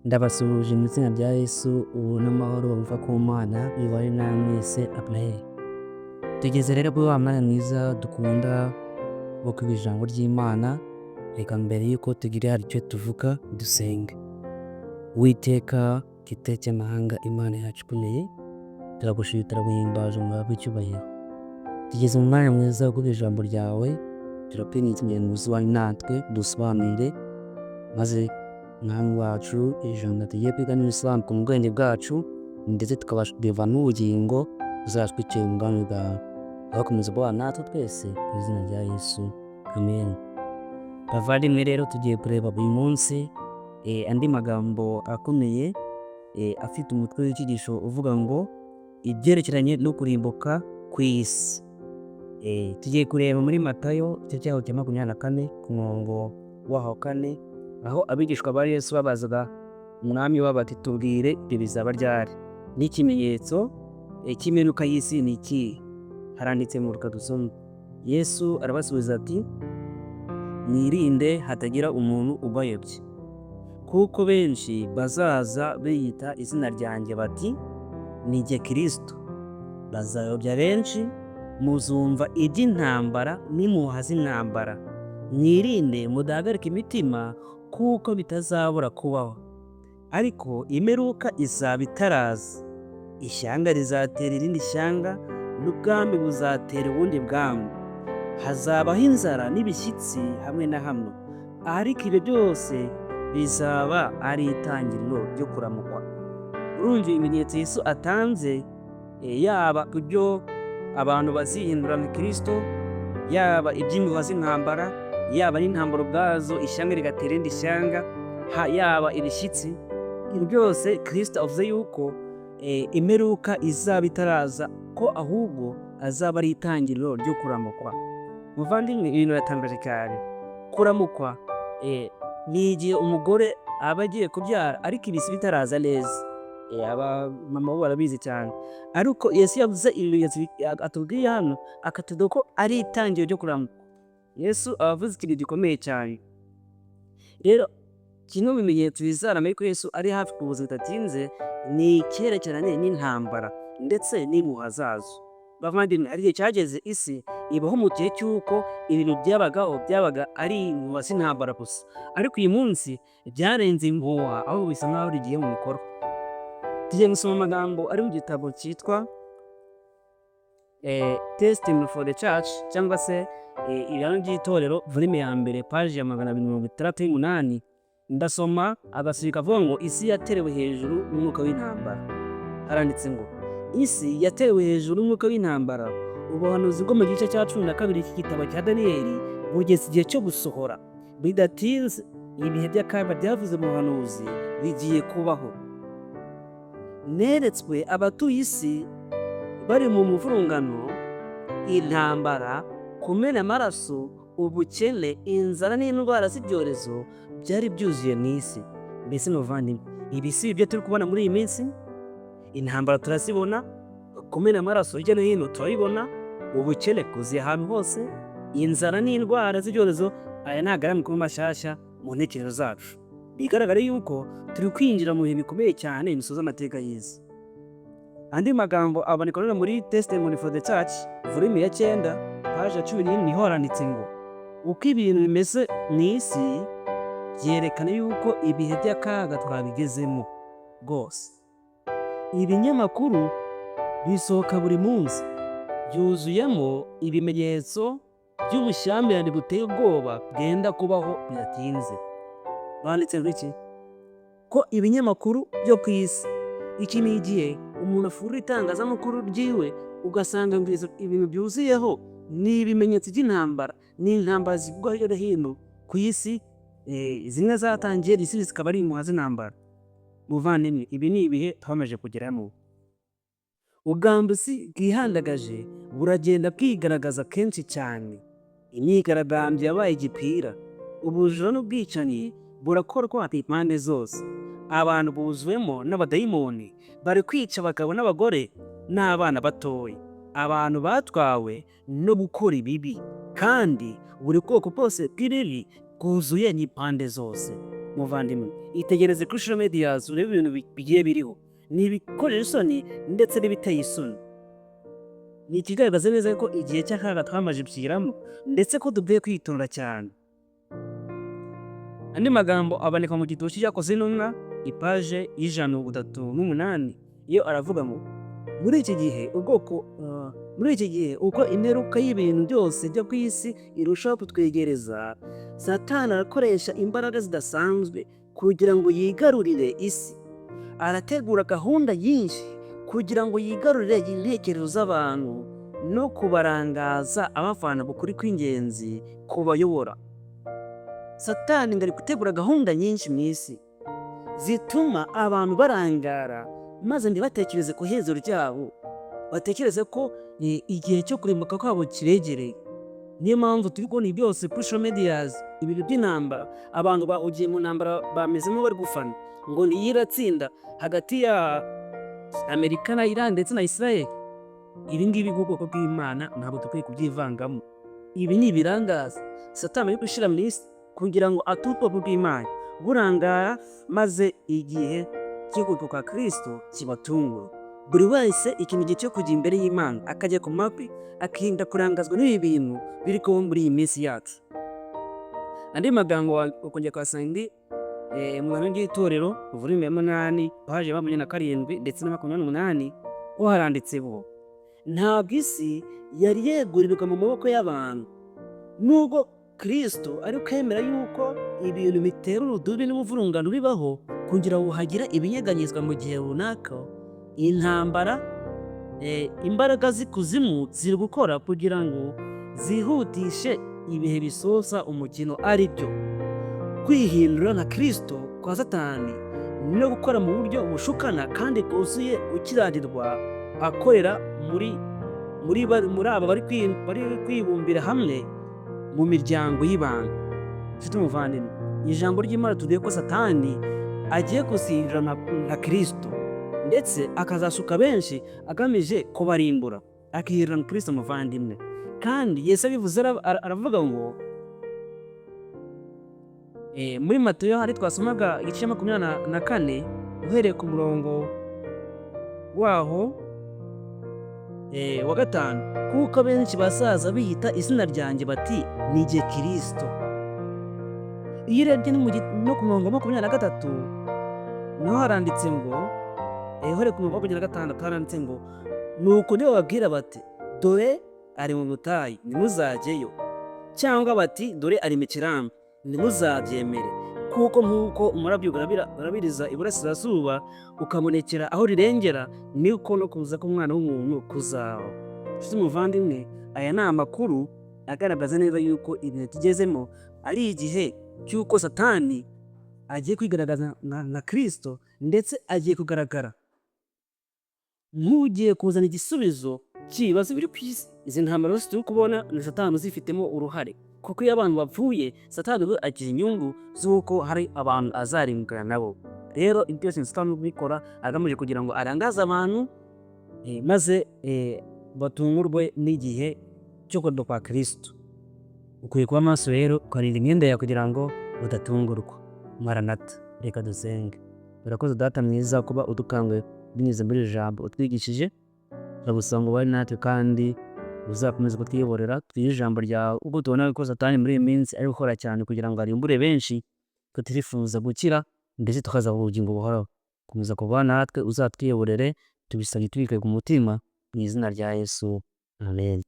Ndabasuhuje mu izina rya Yesu, ubu n'amahoro biva ku Mana bibane namwe mwese, amen. Tugeze rero kuri wa mwanya mwiza dukunda wo kwiga ijambo ry'Imana, reka mbere y'uko tugira icyo tuvuga dusenge. Uwiteka gitare cy'amahanga, Imana yacu ikomeye, turagushimye, turaguhimbaza, uhabwe icyubahiro. Tugeze mu mwanya mwiza wo kwiga ijambo ryawe, turakwinginze kugira ngo uze natwe dusobanurire, maze Mwami wacu ijambo tugiye kwiga nirisobanuka mu bwenge bwacu, ndetse tukabasha kurivamo n'ubugingo buzatwicare mu bwami bwawe. Ugakomeza kubana natwe twese mu izina rya Yesu, amen. Bavandimwe rero tugiye kureba uyu munsi andi magambo akomeye afite umutwe w'icyigisho uvuga ngo ibyerekeranye no kurimbuka kw'isi. Tugiye kureba muri Matayo igice cyaho cya 24 ku murongo waho 4, aho abigishwa ba Yesu babazaga umwami wabo bati tubwire ibyo bizaba ryari, n'ikimenyetso cy'imperuka y'isi ni ikihe? Haranditse mu reka dusome. Yesu arabasubiza ati mwirinde hatagira umuntu ubayobya, kuko benshi bazaza biyita izina ryanjye bati ni jye Kristo, bazayobya benshi. Muzumva iby'intambara n'impuha z'intambara, mwirinde mudahagarika imitima kuko bitazabura kubaho, ariko imperuka izaba itaraza. Ishyanga rizatera irindi shyanga, n'ubwami buzatera ubundi bwami. Hazabaho inzara n'ibishyitsi hamwe na hamwe, ariko ibyo byose bizaba ari itangiriro ryo kuramukwa. Urumva ibimenyetso Yesu atanze, yaba ibyo abantu bazihindura mu Kristo, yaba iby'impuha z'intambara, yaba n'intambara ubwazo, ishyanga rigatera irindi shyanga, yaba ibishyitsi, ibyo byose Kristo avuze yuko imperuka izaba itaraza, ko ahubwo azaba ari itangiriro ryo kuramukwa. Muvandimwe, ibintu biratangaje cyane. Kuramukwa ni igihe umugore aba agiye kubyara ariko ibise bitaraza neza. Abamama bo barabizi cyane. Ariko Yesu yavuze ibimenyetso atubwiye hano, akatubwira ko ari itangiriro ryo kuramukwa. Yesu aba avuze ikintu gikomeye cyane. Rero kimwe mu bimenyetso bizarama yuko Yesu ari hafi kuza bidatinze ni icyerekeranye n'intambara ndetse n'impuha zazo. Bavandimwe, hari igihe cyageze isi ibaho mu gihe cy'uko ibintu byabagaho byabaga ari impuha z'intambara gusa, ariko uyu munsi byarenze impuha, ahubwo bisa nk'aho bigiye mu bikorwa. Tugiye gusoma amagambo ari mu gitabo cyitwa Testimony for the Church cyangwa se Ibihamya by'Itorero, volume ya mbere, paji ya 268. Ndasoma agasubika kavuga ngo isi yaterewe hejuru n'umwuka w'intambara. Haranditse ngo isi yaterewe hejuru n'umwuka w'intambara. Ubuhanuzi bwo mu gice cya 12 cy'igitabo cya Daniyeli bugeze igihe cyo gusohora. Bidatinze ibihe by'akaga byavuze mu buhanuzi bigiye kubaho. Neretswe abatuye isi bari mu muvurungano, intambara, kumena amaraso, ubukene, inzara n'indwara z'ibyorezo byari byuzuye mu isi. Mbese muvandimwe, ibi si ibyo turi kubona muri iyi minsi? Intambara turazibona, kumena amaraso hirya no hino turabibona, ubukene bwuzuye ahantu hose, inzara n'indwara z'ibyorezo. Aya ntabwo ari amakuru mashyashya mu ntekerezo zacu. Bigaragara yuko turi kwinjira mu bihe bikomeye cyane bisoza amateka y'isi. Andi magambo aboneka rero muri Testimony for the Church, volume ya 9, paji ya 14, niho haranditse ngo uko ibintu bimeze mu isi byerekana yuko ibihe by'akaga twabigezemo rwose. Ibinyamakuru bisohoka buri munsi byuzuyemo ibimenyetso by'ubushyamirane buteye ubwoba bwenda kubaho bidatinze. Banditse ngo iki? Ko ibinyamakuru byo ku isi, iki ni igihe umuntu afungura itangazamakuru ryiwe ugasanga ngo ibintu byuzuyeho ni ibimenyetso by'intambara, ni intambara zivugwa hirya no hino ku isi, zimwe zatangiye, izindi zikaba ari impuha z'intambara. Muvandimwe, ibi ni ibihe twamaze kugeramo. Ubwambuzi bwihandagaje buragenda bwigaragaza kenshi cyane. Imyigaragambyo yabaye igipira, ubujura n'ubwicanyi burakorwa impande zose. Abantu buzuwemo n'abadayimoni bari kwica abagabo n'abagore n'abana batoya. Abantu batwawe no gukora ibibi, kandi buri bwoko bwose bw'ibibi bwuzuye n'impande zose. Muvandimwe, itegereze kuri social media, urebe ibintu bigiye biriho, ni ibikoresha isoni ndetse n'ibiteye isoni. Ni ikigaragaza neza ko igihe cy'akaga twamaze kukigeramo, ndetse ko dukwiye kwitonda cyane. Andi magambo aboneka mu gitabo cy'Ibyakozwe n'Intumwa, ipaje y'138, iyo aravuga ngo muri iki gihe ubwoko muri iki gihe uko imperuka y'ibintu byose byo ku isi irushaho kutwegereza, Satani arakoresha imbaraga zidasanzwe kugira ngo yigarurire isi. Arategura gahunda nyinshi kugira ngo yigarurire intekerezo z'abantu no kubarangaza, abavana ku kuri kw'ingenzi kubayobora. Satani ngo ari gutegura gahunda nyinshi mu isi zituma abantu barangara, maze ntibatekereze ku iherezo ryabo, batekereze ko igihe cyo kurimbuka kwabo kibegereye. Niyo mpamvu turi kubona ibi byose kuri social media, ibintu by'intambara. Abantu bahugiye mu ntambara, bameze nk'abari gufana ngo niyo iratsinda hagati ya Amerika na Iran ndetse na Israel. Ibi ngibi nk'ubwoko bw'Imana ntabwo dukwiye kubyivangamo. Ibi ni ibirangaza Satani ari gushyira mu isi kugira ngo atume ubwoko bw'Imana burangara, maze igihe cyo kugaruka kwa Kristo kibatungure. Buri wese ikintu gihe cyo kujya imbere y'Imana, akajya ku mavi, akirinda kurangazwa n'ibi bintu biri kuba muri iyi minsi yacu. Andi magambo ukongera ukahasanga indi mu ihame ry'itorero, volume ya 8, paje 27 ndetse na 28, ho haranditse ngo ntabwo isi yari yegurirwa mu maboko y'abantu. Nubwo Kristo ari kwemera yuko ibintu bitera urudubi n'umuvurungano bibaho kugira ngo hagire ibinyeganyezwa mu gihe runaka, intambara, imbaraga z'ikuzimu ziri gukora kugira ngo zihutishe ibihe bisoza umukino, ari byo kwihindura nka Kristo kwa Satani no gukora mu buryo bushukana kandi bwuzuye gukiranirwa, akorera muri aba bari kwibumbira hamwe mu miryango y'ibanga. Nshuti muvandimwe, ijambo ry'Imana tubwiye ko Satani agiye gusinjira nka Kristo, ndetse akazashuka benshi agamije kubarimbura, akihindura nka Kristo. Muvandimwe, kandi Yesu abivuze, aravuga ngo muri Matayo, hari twasomaga igice cya 24, uhereye ku murongo waho wa 5, kuko benshi bazaza biyita izina ryanjye bati: 'Ni jye Kirisito.' Iyo urebye no ku murongo wa 23 naho haranditse ngo, uhereye ku murongo wa 26 haranditse ngo: 'Nuko nibababwira bati: Dore ari mu butayu, ntimuzajyeyo, cyangwa bati: Dore ari mu kirambi, ntimuzabyemere. Kuko nk'uko umurabyo urabiriza iburasirazuba ukabonekera aho rirengera, niko no kuza k'Umwana w'umuntu kuzaba.' Nshuti muvandimwe, aya ni amakuru agaragaza neza yuko ibihe tugezemo ari igihe cy'uko Satani agiye kwigaragaza nka Kirisito, ndetse agiye kugaragara nk'ugiye kuzana igisubizo cy'ibibazo biri ku isi. Izi ntambara zose turi kubona ni Satani uzifitemo uruhare, kuko iyo abantu bapfuye, Satani we agira inyungu z'uko hari abantu azarimbukana nabo. Rero ibyo byose ni Satani ubikora, agamije kugira ngo arangaze abantu, maze batungurwe n'igihe cyo kugaruka kwa Kristo. Ukwiye kuba maso rero, ukarinda imyenda yawe kugira ngo udatungurwa. Maranata. Reka dusenge. Urakoze Data mwiza kuba udukanguye binyuze muri iri jambo utwigishije. Turagusaba ngo ubane natwe kandi uzakomeze kutwiyoborera, twige ijambo ryawe, ubwo tubona ko Satani muri iyi minsi ari gukora cyane kugira ngo arimbure benshi. Twe turifuza gukira, ndetse tukazabona ubugingo buhoraho. Komeza kubana natwe, uzatwiyoborere, tubisabye tubikuye ku mutima, mu izina rya Yesu, amen.